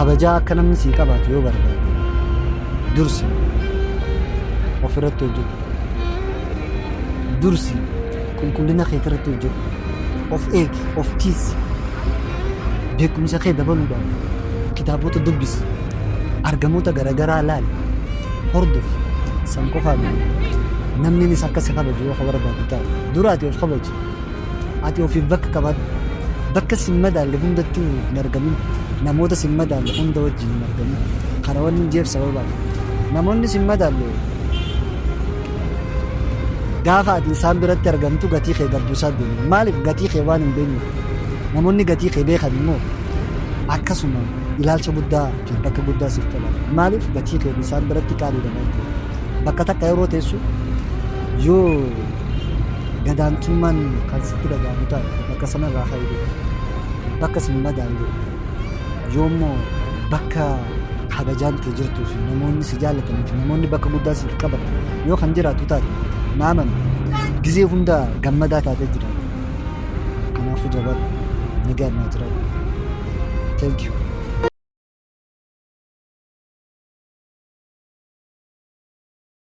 Kabajaa akka namni sii qabaatu yoo barbaade, dursi ofirratti hojjedhu. Dursi qulqullina keetirratti hojjedhu. Of eegi, of tiisi. Beekumsa kee dabaluudhaaf kitaabota dubbisi. Argamoota garaagaraa laali. Hordofi. San qofaa miti. Namninis akka si kabaju yoo barbaadu taate. Dura ati of kabaji. Ati ofiif bakka qabaadhu. Bakka si hin madaalle hundatti hin argamin. Namoota si hin madaalle hunda wajjin hin argamin. Kana wanni jeef sababaaf. Namoonni si hin madaalle gaafa ati isaan biratti argamtu gatii kee gabbuusaa deemu. Maaliif? Gatii kee waan hin beekneef. Namoonni gatii kee beekan immoo akkasuma ilaalcha guddaa fi bakka guddaa siif qaban. Maaliif? Gatii kee isaan biratti qaaliidha waan ta'eef. Bakka takka yeroo teessu yoo gadaantummaan kan sitti dhaga'amu taate, bakka sanarraa ka'ii. Bakka si hin madaalle yoommoo, bakka kabajaan kee jirtuu fi namoonni si jaallatanii fi namoonni bakka guddaa siif qaban yoo kan jiraatu taate, naaman gizee hunda gammadaa taatee jiraata. Kanaafuu jabaadhu, nagaan naa jiraadhu. Thank you.